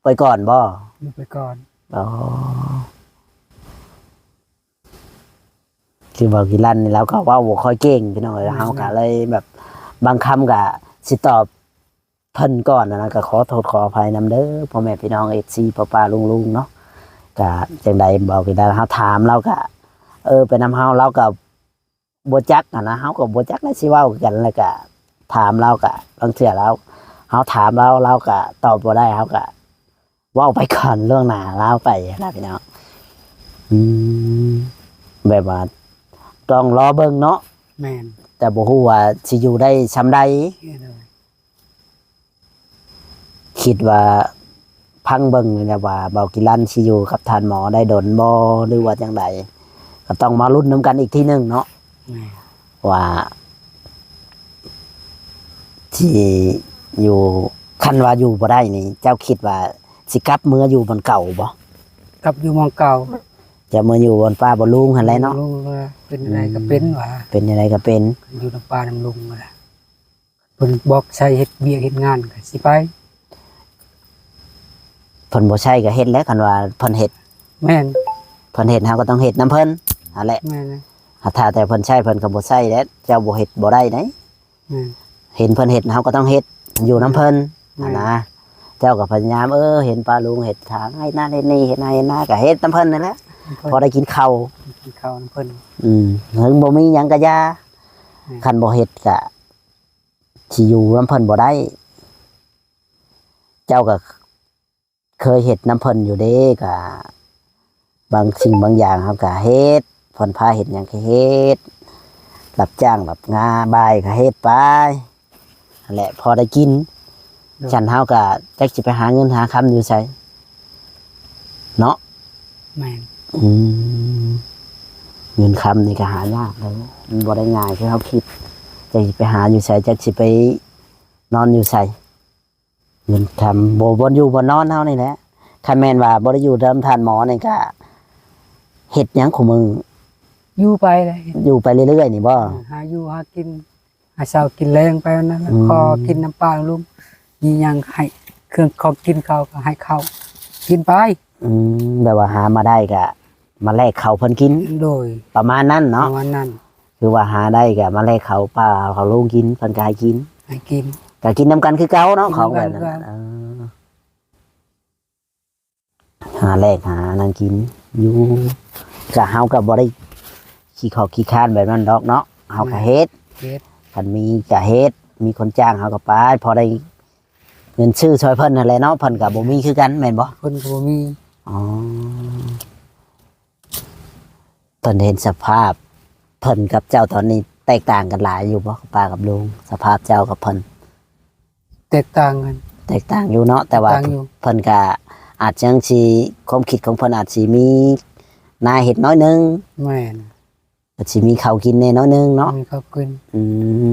ໄປກ່ອນບໍ່? ຢູ່ໄປກ່ອນ. ອໍ ຄືເວົ້າກິລັນນີ້ລາວກໍເວົ້າບໍ່ຄ່ອຍເກັ່ງພີ່ນ້ອງເອີຍ. ແມ່ນໆ. ເຮົາກໍເລີຍແບບ ບາງຄຳກໍຊິຕອບ ເພິ່ນກ່ອນຫັ້ນນະ ກໍຂໍໂທດຂໍອະໄພນຳເດີ ພໍ່ແມ່ພີ່ນ້ອງເອັຟຊີ ປ້າໆລຸງໆເນາະ. ກະຈັ່ງໃດ ເວົ້າກິນໄດ້ ເຮົາຖາມລາວກະ ເອີ ໄປນຳເຮົາ ລາວກະບໍ່ຈັກຫັ້ນນະ ເຮົາກໍບໍ່ຈັກແລ້ວຊິເວົ້າຄືກັນ. ແລ້ວກະຖາມລາວກະ ລາງເທື່ອລາວ ເຮົາຖາມລາວ ລາວກະຕອບບໍ່ໄດ້ ເຮົາກະ ເວົ້າໄປກ່ອນລ່ວງໜ້າລາວໄປນະພີ່ນ້ອງ. ອືມ ແບບວ່າຕ້ອງລໍເບິ່ງເນາະ. ແມ່ນ. ແຕ່ບໍ່ຮູ້ວ່າຊິຢູ່ໄດ້ຊ່ຳໃດ. ເອີ ໂດຍ. ຄິດວ່າຟັງເບິ່ງນີ້ແຫຼະວ່າ ເບົາກິລັນຊິຢູ່ກັບທ່ານໝໍໄດ້ດົນບໍ່ ຫຼືວ່າຈັ່ງໃດ ກໍຕ້ອງມາລຸ້ນນຳກັນອີກທີໜຶ່ງເນາະ. ແມ່ນ. ວ່າຊິຢູ່ ຄັນວ່າຢູ່ບໍ່ໄດ້ນີ້ ເຈົ້າຄິດວ່າຊິກັບເມືອຢູ່ບ່ອນເກົ່າບໍ່? ກັບຢູ່ໝ່ອງເກົ່າ. ຈ ຢາກມາຢູ່ບ່ອນປ້າບ່ອນລຸງຫັ້ນແຫຼະເນາະ. ລຸງວ່າເປັນໃດກໍເປັນວ່າ ເປັນໃດກໍເປັນ ຢູ່ນຳປ້ານຳລຸງວ່າ ເພິ່ນບອກໃຫ້ເຮັດວຽກເຮັດງານກໍຊິໄປ. ເພິ່ນບໍ່ໃຊ້ກໍເຮັດແຫຼະ ຄັນວ່າເພິ່ນເຮັດ. ແມ່ນ. ເພິ່ນເຮັດເຮົາກໍຕ້ອງເຮັດນຳເພິ່ນຫັ້ນແຫຼະ. ແມ່ນ. ຖ້າແຕ່ເພິ່ນໃຊ້ເພິ່ນກໍບໍ່ໃຊ້ແຫຼະ ເຈົ້າບໍ່ເຮັດບໍ່ໄດ້ໃດ. ແມ່ນ. ເຫັນເພິ່ນເຮັດເຮົາກໍຕ້ອງເຮັດ ຢູ່ນຳເພິ່ນ. ແມ່ນ. ຫັ້ນນະ ເຈົ້າກໍພະຍາຍາມ ເອີ ເຫັນປ້າລຸງເຮັດຖາງໄຮ່ນາເຮັດນີ້ເຮັດໄຮ່ເຮັດນາ ກໍເຮັດນຳເພິ່ນນັ້ນແຫຼະ. ເພິ່ນ ພໍໄດ້ກິນເຂົ້າ ກິນເຂົ້ານຳເພິ່ນ. ອືມ ເຖິງບໍ່ມີຫຍັງກໍຢ່າ. ແມ່ນ. ຄັນບໍ່ເຮັດກໍ ຊິຢູ່ນຳເພິ່ນບໍ່ໄດ້. ເຈົ້າກໍເຄີຍເຮັດນຳເພິ່ນຢູ່ເດ້ ກໍບາງສິ່ງບາງຢ່າງເຮົາກໍເຮັດ ເພິ່ນພາເຮັດຫຍັງກໍເຮັດ ຮັບຈ້າງຮັບງານບາຍກໍເຮັດໄປຫັ້ນແຫຼະ ພໍໄດ້ກິນ. ໂດຍ. ຊັ້ນເຮົາກໍຈັກຊິໄປຫາເງິນຫາຄຳຢູ່ໃສເນາະ. ແມ່ນ. ອືມ ເງິນຄຳນີ້ກໍຫາຍາກເດ້ ມັນບໍ່ໄດ້ງ່າຍຄືເຮົາຄິດ. ຈັກຊິໄປຫາຢູ່ໃສ ຈັກຊິໄປນອນຢູ່ໃສ ເງິນຄຳ ບໍ່ ບ່ອນຢູ່ບ່ອນນອນເຮົານີ້ແຫຼະ. ຄັນແມ່ນວ່າບໍ່ໄດ້ຢູ່ນຳທ່ານໝໍນີ້ກໍເຮັດຫຍັງຄູ່ມື້? ຢູ່ໄປແຫຼະ ຢູ່ໄປເລື້ອຍໆນີ້ບໍ່? ເອີ ຫາຢູ່ຫາກິນ ຫາເຊົ້າກິນແລງໄປນັ້ນແຫຼະ. ອືມ ຂໍກິນນຳປ້າລຸງ ມີຫຍັງໃຫ້ເຄື່ອງຂອງກິນເຂົາກໍໃຫ້ເຂົາກິນໄປ. ອືມ ແບບວ່າຫາມາໄດ້ກໍມາແລກເຂົ້າເພິ່ນກິນ. ໂດຍ. ປະມານນັ້ນເນາະ. ປະມານນັ້ນ. ຄືວ່າຫາໄດ້ກໍມາແລກເຂົ້າປ້າເຂົ້າລຸງກິນ ເພິ່ນກໍໃຫ້ກິນ ໃຫ້ກິນ ກໍກິນນຳກັນຄືເກົ່າເນາະ. ຂອງແບບນັ້ນ. ເອີ ຫາແລກຫານັ້ນກິນຢູ່ ກະເຮົາກໍບໍ່ໄດ້ຂີ້ຂອກຂີ້ຄ້ານແບບນັ້ນດອກເນາະ. ເຮົາກໍເຮັດ ເຮັດ ຄັນມີກໍເຮັດ ມີຄົນຈ້າງເຮົາກໍໄປ ພໍໄດ້ເງິນຊື້ຊ່ອຍເພິ່ນຫັ້ນແຫຼະເນາະ. ເພິ່ນກໍບໍ່ມີຄືກັນແມ່ນບໍ່? ເພິ່ນກໍບໍ່ມີ. ອໍ ເພິ່ນເຫັນສະພາບເພິ່ນກັບເຈົ້າຕອນນີ້ແຕກຕ່າງກັນຫຼາຍຢູ່ບໍ່ ປ້າກັບລຸງ? ສະພາບເຈົ້າກັບເພິ່ນ ແຕກຕ່າງກັນ ແຕກຕ່າງຢູ່ເນາະ. ແຕ່ວ່າ ແຕກຕ່າງຢູ່ ເພິ່ນກະອາດຈັ່ງຊິ ຄວາມຄິດຂອງເພິ່ນອາດຊິມີນາເຮັດໜ້ອຍໜຶ່ງ. ແມ່ນ. ອາດຊິມີເຂົ້າກິນແດ່ໜ້ອຍໜຶ່ງເນາະ. ມີເຂົ້າກິນ. ອື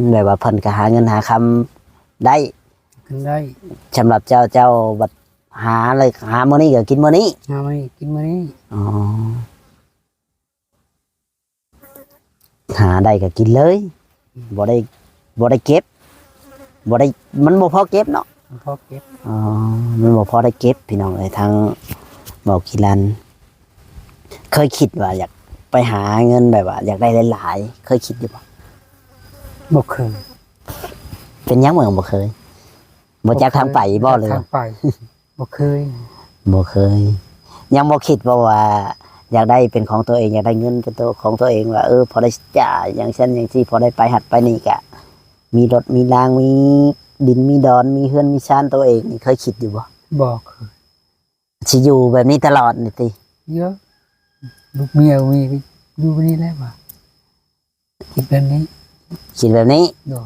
ມ ແບບວ່າເພິ່ນກະຫາເງິນຫາຄຳໄດ້ ກິນໄດ້. ສຳລັບເຈົ້າ ເຈົ້າບັດຫາເລີຍ ຫາມື້ນີ້ກໍກິນມື້ນີ້ ຫາມື້ນີ້ກິນມື້ນີ້. ອໍ ຫາໄດ້ກໍກິນເລີຍ. ອືມ ບໍ່ໄດ້ ບໍ່ໄດ້ເກັບ ບໍ່ໄດ້ ມັນບໍ່ພໍເກັບເນາະ. ບໍ່ພໍເກັບ. ອໍ ມັນບໍ່ພໍໄດ້ເກັບ ພີ່ນ້ອງເອີຍ. ທາງເວົ້າກິລັນ ເຄີຍຄິດວ່າຢາກໄປຫາເງິນ ແບບວ່າຢາກໄດ້ຫຼາຍໆ ເຄີຍຄິດຢູ່ບໍ່? ບໍ່ເຄີຍ. ເປັນຫຍັງເໝືອນບໍ່ເຄີຍ? ບໍ່ຈັກທາງໄປບໍ່ ຫຼື? ບໍ່ຈັກທາງໄປ. ບໍ່ເຄີຍ. ບໍ່ເຄີຍ. ຍັງບໍ່ຄິດບໍ່ວ່າຢາກໄດ້ເປັນຂອງຕົວເອງ ຢາກໄດ້ເງິນເປັນໂຕຂອງຕົວເອງ ວ່າ ເອີ ພໍໄດ້ຈ່າຍຢ່າງຊັ້ນຢ່າງຊີ້ ພໍໄດ້ໄປຫັ້ນໄປນີ້ ກະມີລົດມີລາງ ມີດິນມີດອນ ມີເຮືອນມີຊານໂຕເອງນີ້ ເຄີຍຄິດຢູ່ບໍ່? ບໍ່ເຄີຍ. ຊິຢູ່ແບບນີ້ຕະຫຼອດນີ້ຕິ? ເຍອະ ລູກເມຍມີຢູ່ນີ້ແຫຼະວ່າ ຄິດແບບນີ້. ຄິດແບບນີ້? ໂດຍ.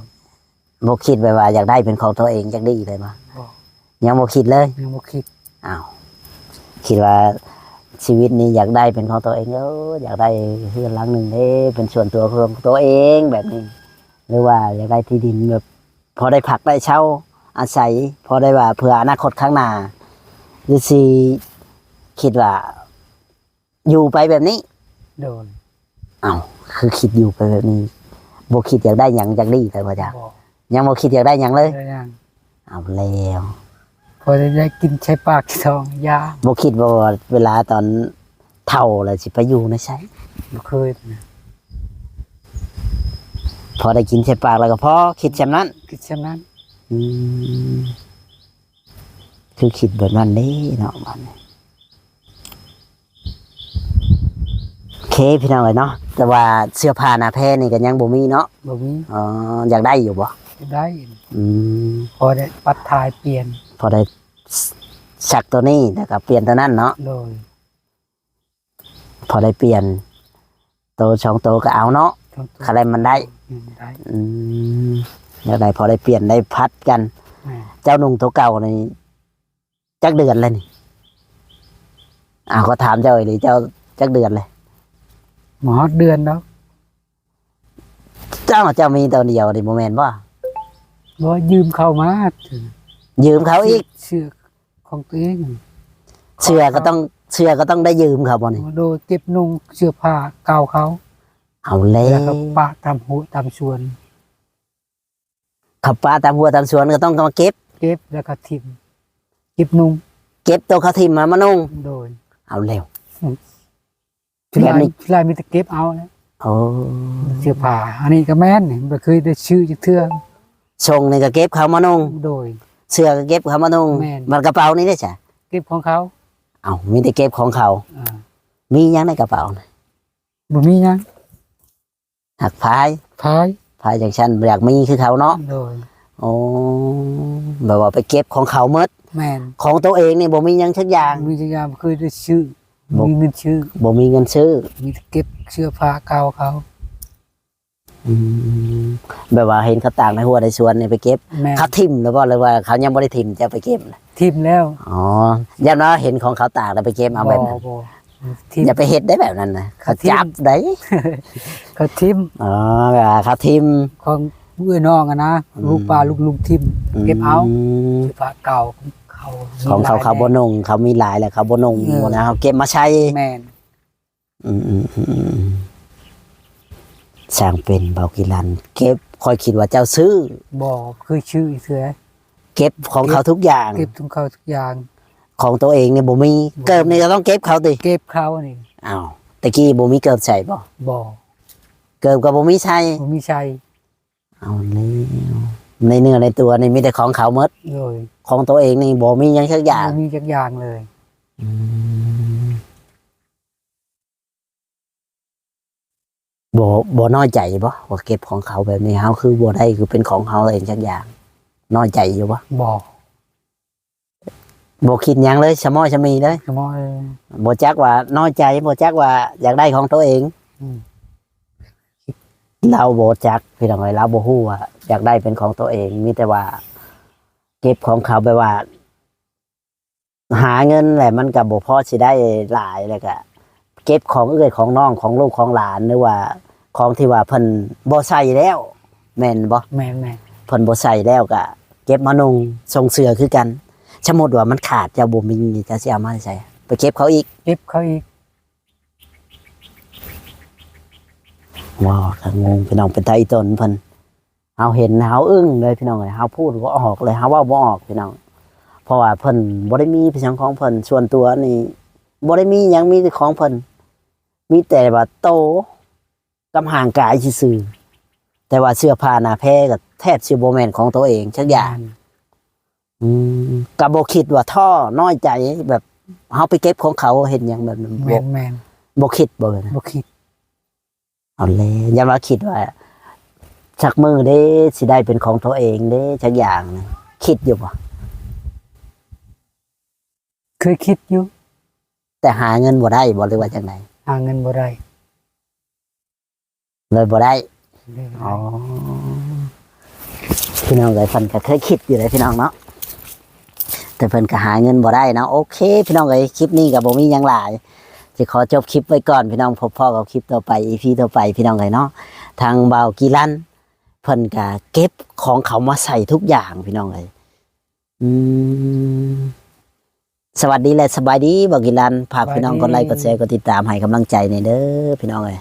ບໍ່ຄິດແບບວ່າຢາກໄດ້ເປັນຂອງຕົວເອງຈັກດີ້ເລີຍບໍ່? ບໍ່. ຍັງບໍ່ຄິດເລີຍ? ຍັງບໍ່ຄິດ. ອ້າວ ຄິດວ່າຊີວິດນີ້ຢາກໄດ້ເປັນຂອງຕົວເອງ ເອີ ຢາກໄດ້ເຮືອນຫຼັງໜຶ່ງເດ້ ເປັນສ່ວນຕົວຂອງຕົວເອງແບບນີ້ ຫຼືວ່າຢາກໄດ້ທີ່ດິນແບບພໍໄດ້ພັກໄດ້ເຊົາອາໄສ ພໍໄດ້ວ່າເພື່ອອະນາຄົດຂ້າງໜ້າ ຫຼືຊິຄິດວ່າ ຢູ່ໄປແບບນີ້? ໂດຍ. ເອົ້າ ຄືຄິດຢູ່ໄປແບບນີ້ ບໍ່ຄິດຢາກໄດ້ຫຍັງຈັກດີ້ເລີຍບໍ່? ບໍ່. ຍັງບໍ່ຄິດຢາກໄດ້ຫຍັງເລີຍ? ບໍ່ໄດ້ຫຍັງ. ເອົາແລ້ວ ພໍໄດ້ ໄດ້ກິນໃສ່ປາກໃສ່ທ້ອງຢ່າ. ບໍ່ຄິດບໍ່ວ່າເວລາຕອນເຖົ້າແລ້ວຊິໄປຢູ່ໃນໃສ? ບໍ່ເຄີຍ. ພໍໄດ້ກິນໃສ່ປາກແລ້ວກໍພໍ ຄິດຊ່ຳນັ້ນ? ຄິດຊ່ຳນັ້ນ. ອືມ ຄືຄິດແບບນັ້ນເດ້ເນາະ ບາດນີ້. ໂອເຄ ພີ່ນ້ອງເອີຍເນາະ ແຕ່ວ່າເສື້ອຜ້າໜ້າແພນີ້ກໍຍັງບໍ່ມີເນາະ? ບໍ່ມີ. ອໍ ຢາກໄດ້ຢູ່ບໍ່? ຢາກໄດ້. ອືມ ພໍໄດ້ປັດຖ່າຍປ່ຽນ ພໍໄດ້ ສ- ສັກໂຕນີ້ ແລ້ວກໍປ່ຽນໂຕນັ້ນເນາະ? ໂດຍ. ພໍໄດ້ປ່ຽນໂຕສອງໂຕກໍເອົາເນາະ? ສອງໂຕ ຄັນແລະມັນໄດ້. ອືມ ໄດ້. ອືມ ຢາກໄດ້ ພໍໄດ້ປ່ຽນໄດ້ຜັດກັນ. ແມ່ນ. ເຈົ້ານຸ່ງໂຕເກົ່ານີ້ ຈັກເດືອນແລ້ວນີ້? ອ້າວ ກໍຖາມເຈົ້າອີ່ຫຼີ ເຈົ້າຈັກເດືອນແລ້ວ? ບໍ່ຮອດເດືອນດອກ. ເຈົ້າ ເຈົ້າມີໂຕດຽວນີ້ບໍ່ແມ່ນບໍ່? ບໍ່ ຢືມເຂົາມາ. ຢືມເຂົາອີກ? ເສື້ອຂອງຕົວເອງ. ເສື້ອກໍຕ້ອງ ເສື້ອກໍຕ້ອງໄດ້ຢືມເຂົາບໍ່ນີ້? ໂດຍ ເກັບນຸ່ງເສື້ອຜ້າເກົ່າເຂົາ. ເອົາແລ້ວ ແລ້ວກໍປະຕາມຮົ້ວຕາມສວນ. ເຂົາປະຕາມຮົ້ວຕາມສວນກໍຕ້ອງມາເກັບ? ເກັບແລ້ວກໍຖິ້ມ ເກັບນຸ່ງ ເກັບໂຕເຂົາຖິ້ມມາມານຸ່ງ? ໂດຍ. ເອົາແລ້ວ ອືມ ສ່ວນຫຼາຍ ສ່ວນຫຼາຍມີແຕ່ເກັບເອົາແຫຼະ. ໂອ້ ເສື້ອຜ້າອັນນີ້ກໍແມ່ນນີ້ ບໍ່ເຄີຍໄດ້ຊື້ຈັກເທື່ອ. ຊົງນີ້ກໍເກັບເຂົາມານຸ່ງ? ໂດຍ. ເສື້ອກໍເກັບເຂົາມານຸ່ງ? ແມ່ນ. ບັດກະເປົານີ້ເດ້ຊະ? ເກັບຂອງເຂົາ. ເອົ້າ ມີແຕ່ເກັບຂອງເຂົາ. ອ່າ ມີຫຍັງໃນກະເປົານະ? ບໍ່ມີຫຍັງ. ຫາກພາຍ ພາຍ ພາຍຈັ່ງຊັ້ນ ຢາກມີຄືເຂົາເນາະ. ໂດຍ. ໂອ້ ແບບວ່າໄປເກັບຂອງເຂົາໝົດ. ແມ່ນ. ຂອງໂຕເອງນີ້ບໍ່ມີຫຍັງຈັກຢ່າງ? ບໍ່ມີຈັກຢ່າງ ບໍ່ເຄີຍໄດ້ຊື້. ບໍ່ ບໍ່ມີເງິນຊື້. ບໍ່ມີເງິນຊື້. ມີແຕ່ເກັບເສື້ອຜ້າເກົ່າເຂົາ. ອືມ ແບບວ່າເຫັນເຂົາຕາກໃນຮົ້ວໃນສວນນີ້ໄປເກັບ. ແມ່ນ. ເຂົາຖິ້ມແລ້ວບໍ່ ຫຼືວ່າເຂົາຍັງບໍ່ໄດ້ຖິ້ມ ເຈົ້າໄປເກັບ? ຖິ້ມແລ້ວ. ອໍ ຢ້ານວ່າເຫັນຂອງເຂົາຕາກແລ້ວໄປເກັບເອົາແບບນັ້ນ? ບໍ່ ບໍ່. ຖິ້ມ. ຢ່າໄປເຮັດໄດ້ແບບນັ້ນນະ ເຂົາຈັບໄດ໋. ເຂົາຖິ້ມ. ອໍ ແບບວ່າເຂົາຖິ້ມ ຂອງເອື້ອຍນ້ອງຫັ້ນນະ. ອືມ. ລູກປ້າລູກລຸງຖິ້ມ. ອືມ. ເກັບເອົາ ເສື້ອຜ້າເກົ່າຂອງເຂົາ ຂອງເຂົາ ມີຫຼາຍ ເຂົາບໍ່ນຸ່ງ ເຂົາມີຫຼາຍແລ້ວເຂົາບໍ່ນຸ່ງ. ເອີ ບໍ່ນະ ເຮົາເກັບມາໃສ່. ແມ່ນ. ອືມ ອືມ ອືມ ອືມ ຊ່າງເປັນ ເບົາກີລັນ ເກັບ ຂ້ອຍຄິດວ່າເຈົ້າຊື້. ບໍ່ເຄີຍຊື້ເທື່ອ. ເກັບຂອງເຂົາທຸກຢ່າງ. ເກັບຂອງເຂົາທຸກຢ່າງ. ຂອງໂຕເອງນີ້ບໍ່ມີ. ບໍ່. ເກີບນີ້ກໍຕ້ອງເກັບເຂົາຕິ? ເກັບເຂົານີ້. ອ້າວ ແຕ່ກີ້ບໍ່ມີເກີບໃສ່ບໍ່? ບໍ່. ເກີບກໍບໍ່ມີໃສ່? ບໍ່ມີໃສ່. ເອົາແລ້ວ ໃນເນື້ອໃນຕົວນີ້ມີແຕ່ຂອງເຂົາໝົດ. ໂດຍ. ຂອງໂຕເອງນີ້ບໍ່ມີຫຍັງຈັກຢ່າງ? ບໍ່ມີຈັກຢ່າງເລີຍ. ອືມ. ບໍ່ ບໍ່ນ້ອຍໃຈບໍ່ ວ່າເກັບຂອງເຂົາແບບນີ້ ເຮົາຄືບໍ່ໄດ້ ຄືເປັນຂອງເຮົາເອງຈັກຢ່າງ? ນ້ອຍໃຈຢູ່ບໍ່? ບໍ່. ບໍ່ຄິດຫຍັງເລີຍ ສະໝໍ້ສະໝີເລີຍ? ສະໝໍ້ເລີຍ. ບໍ່ຈັກວ່ານ້ອຍໃຈ ບໍ່ຈັກວ່າຢາກໄດ້ຂອງໂຕເອງ. ອືມ. ລາວບໍ່ຈັກ ພີ່ນ້ອງເອີຍ ລາວບໍ່ຮູ້ວ່າຢາກໄດ້ເປັນຂອງໂຕເອງ ມີແຕ່ວ່າເກັບຂອງເຂົາ ແບບວ່າ ຫາເງິນແຫຼະ ມັນກໍບໍ່ພໍຊິໄດ້ຫຼາຍ ແລ້ວກໍເກັບຂອງເອື້ອຍຂອງນ້ອງ ຂອງລູກຂອງຫຼານ ຫຼືວ່າຂອງທີ່ວ່າເພິ່ນບໍ່ໃສ່ແລ້ວ ແມ່ນບໍ່? ແມ່ນໆ. ເພິ່ນບໍ່ໃສ່ແລ້ວກໍເກັບມານຸ່ງ ຊົງເສື້ອຄືກັນ. ສົມມຸດວ່າມັນຂາດ ເຈົ້າບໍ່ມີ ເຈົ້າຊິເອົາມາໃສ? ໄປເກັບເຂົາອີກ. ເກັບເຂົາອີກ. ວ້າວ ກໍງົງ ພີ່ນ້ອງ ເປັນຕາອີ່ຕົນເພິ່ນ. ເຮົາເຫັນເຮົາອຶ້ງເລີຍພີ່ນ້ອງເອີຍ ເຮົາພູດບໍ່ອອກເລີຍ ເຮົາເວົ້າບໍ່ອອກພີ່ນ້ອງ. ເພາະວ່າເພິ່ນບໍ່ໄດ້ມີໄປຫຍັງຂອງເພິ່ນ ສ່ວນຕົວນີ້ບໍ່ໄດ້ມີຫຍັງ ມີແຕ່ຂອງເພິ່ນ ມີແຕ່ວ່າໂຕກັບຮ່າງກາຍຊື່ໆ ແຕ່ວ່າເສື້ອຜ້າໜ້າແພກໍແທບຊິບໍ່ແມ່ນຂອງໂຕເອງຈັກຢ່າງ. ແມ່ນ. ອືມ ກໍບໍ່ຄິດວ່າທໍ້ນ້ອຍໃຈ ແບບເຮົາໄປເກັບຂອງເຂົາເຮັດຫຍັງແບບນັ້ນ. ແມ່ນໆ. ບໍ່ຄິດບໍ່ແບບນັ້ນ? ບໍ່ຄິດ. ເອົາແລ້ວ ຢ່າວ່າຄິດວ່າ ຈັກມື້ເດ້ ຊິໄດ້ເປັນຂອງໂຕເອງເດ້ ຈັກຢ່າງນະ ຄິດຢູ່ບໍ່? ເຄີຍຄິດຢູ່. ແຕ່ຫາເງິນບໍ່ໄດ້ບໍ່ ຫຼືວ່າຈັ່ງໃດ? ຫາເງິນບໍ່ໄດ້. ເລີຍບໍ່ໄດ້. ເລີຍບໍ່ໄດ້. ອໍ ພີ່ນ້ອງເອີຍ ເພິ່ນກໍເຄີຍຄິດຢູ່ເດ້ພີ່ນ້ອງເນາະ ແຕ່ເພິ່ນກໍຫາເງິນບໍ່ໄດ້ເນາະ. ໂອເຄ ພີ່ນ້ອງເອີຍ ຄລິບນີ້ກໍບໍ່ມີຫຍັງຫຼາຍ ຊິຂໍຈົບຄລິບໄວ້ກ່ອນພີ່ນ້ອງ. ພົບພໍ້ກັບຄລິບຕໍ່ໄປ ອີພີຕໍ່ໄປ ພີ່ນ້ອງເອີຍເນາະ. ທາງບ່າວກີລັນ ເພິ່ນກໍເກັບຂອງເຂົາມາໃສ່ທຸກຢ່າງ ພີ່ນ້ອງເອີຍ. ອືມ ສະຫວັດດີ ແລະ ສະບາຍດີ ບ່າວກີລັນ. ຝາກພີ່ນ້ອງ ສະບາຍດີ ກົດໄລ ກົດແຊ ກົດຕິດຕາມໃຫ້ກຳລັງໃຈແດ່ເດີ ພີ່ນ້ອງເອີຍ.